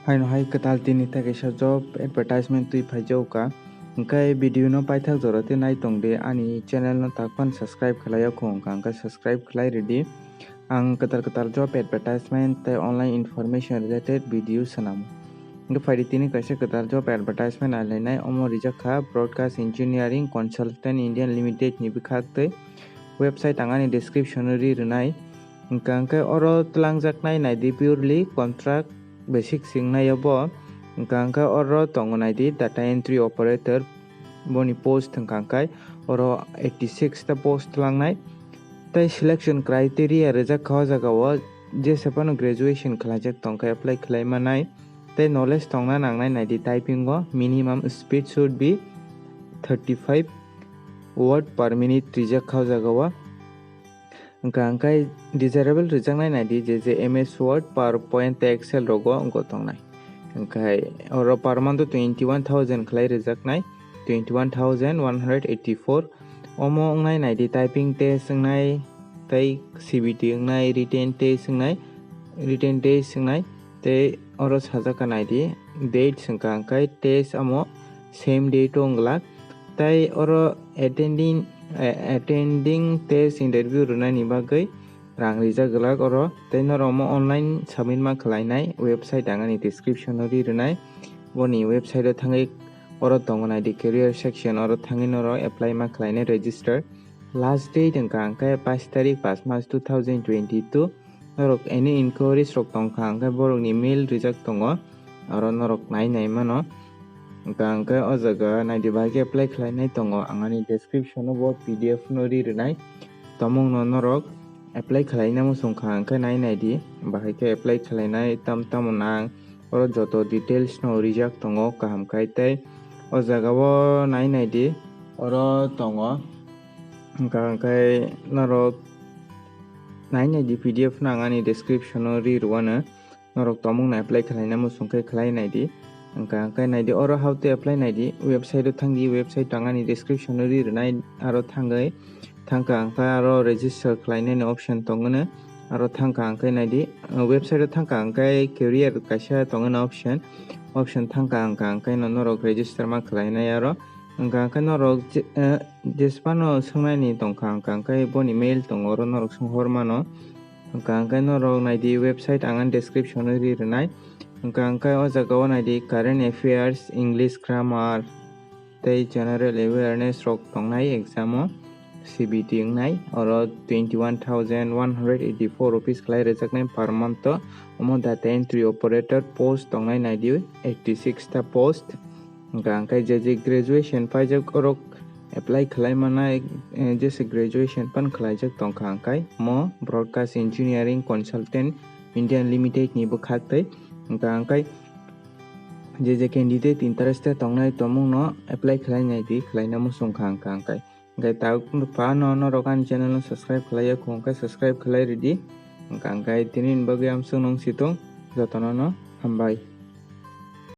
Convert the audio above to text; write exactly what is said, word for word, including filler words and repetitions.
Haino hai kwtal tini ta kaisa job advertisement twi phaijago ka. Hwnkhe video no paithak jora tei nai tong di, ani channel no tak phano subscribe khlai ya kho wngkha, hwnkhe subscribe khlai ridi. Ang kwtal kwtal job advertisement tei online information related video swnam. Hwnkhe phaidi tini kaisa kwtal job advertisement nai lainai, omo rijak kha Broadcast Engineering Consultant Indian Limited ni bwkhak tei website ang ani description o ri rwnai. Hwnkha hwnkhe oro twlangjaknai naidi purely contract basic se wngnai obo. Hwnkha hwnkhe oro tongo naidi data entry operator, boni post hwnkha hwnkhe oro eighty six ta post twlangnai. Tei selection criteria rijak kha o jaga o, jesa phano graduation khlaijak tongkha apply khlai manai. Tei knowledge tongna nangnai naidi typing o minimum speed should be thirty five word per minute rijak kha o jaga o. Hwnkha hwnkhe desirable rijaknai naidi je je M S Word, PowerPoint tei Excel rogo wngkha tongnai. Hwnkhe oro per month o twenty one thousand khlai rijaknai, twenty one thousand one hundred eighty four. Omo wngnai naidi typing test wngnai, tei C B T wngnai, written test wngnai, written test wngnai. Tei oro sajak kha naidi date hwnkha hwnkhe test omo same date o wng glak. Tei oro attending, eh, attending test interview rwnani bagwi rang rijak glak oro. Tei norok omo online submit ma khlainai website ang ani description o ri rwnai. Boni website o thangwi oro tongo naidi career section, oro thangwi norok apply ma khlainai register. Last date hwnkha hwnkhe pais tarik pas mas two thousand twenty two. Norok any inquiries rok tongkha hwnkhe borokni mail rijak tongo, oro norok nai nai mano. Hwnkha hwnkhe o jaga naidi bahai khe apply khlainai tongo, ang ani description o bo P D F no ri rwnai. Tomung no norok apply khlaina muchung kha hwnkhe nai naidi, bahai khe apply khlainai tam tamo nang, oro joto details no rijak tongo kaham khai. Tei o jaga o nai naidi, oro tongo. Hwnkha hwnkhe norok nai naidi, P D F no ang ani description o ri rwano. Norok tomung no apply khlaina muchung khe khlai naidi. Hwnkha hwnkhe naidi oro how to apply naidi, website o thangdi, website ang ani description o ri rwnai, aro thangwi thangkha hwnkhe aro register khlainani option tongwno, aro thangkha hwnkhe naidi, uh, website o thangkha hwnkhe career kaisa tongwno option, option thangkha hwnkha hwnkhe no norok register ma khlainai aro. Hwnkha hwnkhe norok je, eh, jesphano swngnaini tongkha, hwnkha hwnkhe boni mail tongo, oro norok swnghor mano. Hwnkha hwnkhe norok naidi website ang ani description o ri rwnai. Hwnkha hwnkhe o jaga o naidi current affairs, English grammar, tei general awareness rok tongnai exam o. C B T wngnai, oro twenty one thousand one hundred eighty four rupees khlai rwjaknai per month o. Omo data entry operator post tongnai naidi eighty six ta post. Hwnkha hwnkhe je je graduation paijak orok apply khlai manai, eh, jesa graduation pan khlaijak tongkha hwnkhe mo Broadcast Engineering Consultant Indian Limited ni bwkhak tei. Hwnkha hwnkhe je je candidate interested tongnai tomung no apply khlai naidi, khlaina muchung kha hwnkha hwnkhe. Hwnkhe tabuk phano norok ani channel no subscribe khlai ya kho hwnkhe subscribe khlai ridi. Hwnkha hwnkhe tini ni bagwi amsuk nung situng, jotono no hambai.